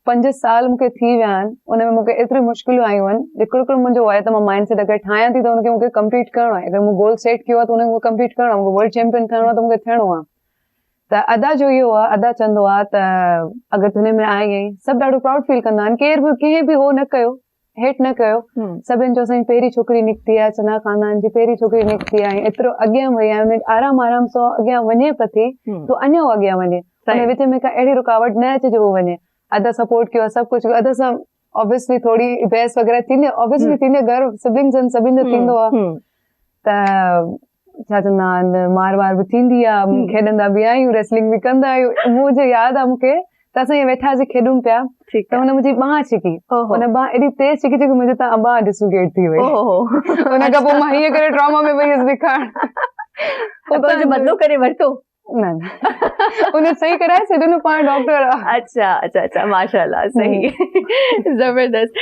5 سال مون کي ٿي ويا آهن، ان ۾ مون کي ايتريون مشڪلون آيون آهن. هڪڙو هڪڙو منهنجو آهي ته مان مائنڊ سيٽ اگر ٺاهيان ٿي ته ان کي مون کي ڪمپليٽ ڪرڻو آهي. اگر مون گول سيٽ ڪيو آهي ته ان کي مون کي ڪمپليٽ ڪرڻو آهي. مون کي ورلڊ چيمپيئن ٿيڻو آهي ته مون کي ٿيڻو آهي. ته ادا جو اهو آهي، ادا چوندو آهي ته اگر تون هن ۾ آئي آهين، سڀ ڏاڍو پرائوڊ فيل ڪندا آهن. ڪير به ڪنهن به هو نه ڪيو، هيٺ نه ڪيو. سڀني چيو سائين پهرين ڇوڪري نڪتي آهي، چنا خاندان جي پهرين ڇوڪري نڪتي آهي، ايترو اڳيان وئي آهي، ان آرام آرام سان اڳيان وڃي به ٿي ته اڃا هو اڳيان وڃي. ان وچ ۾ ڪا اهڙي رڪاوٽ نه اچي جو هو وڃي. ادا سپورٽ ڪيو سڀ ڪجهه ڪيو ادا سان آبويسلي ٿوري بحث وغيره ٿيندي آبويسلي ٿيندي گهر سبلنگس آهن سڀني جو ٿيندو آهي ته ڇا چوندا آهن مار وار به ٿيندي آهي کيڏندا به آهيون ريسلنگ به ڪندا آهيون منهنجي ياد آهي مونکي ته اسان ائين ويٺا هئاسين کيڏون پيا ته هن منهنجي ٻانهن ڇڪي هن ٻانهن ايڏي تيز ڇڪي جو منهنجي تان ٻانهن ڊسلوڪيٽ ٿي وئي ان کان پوء مان هيئن ڪري ٽراما ۾ وئي هيس ڏيکارڻ بدلو ڪري ورتو. نه نه، ان صحيح ڪرائي ڇڏيو نه، پاڻ ڊاڪٽر آ. اچھا اچھا اچھا، ماشاءالله، صحيح، زبردست.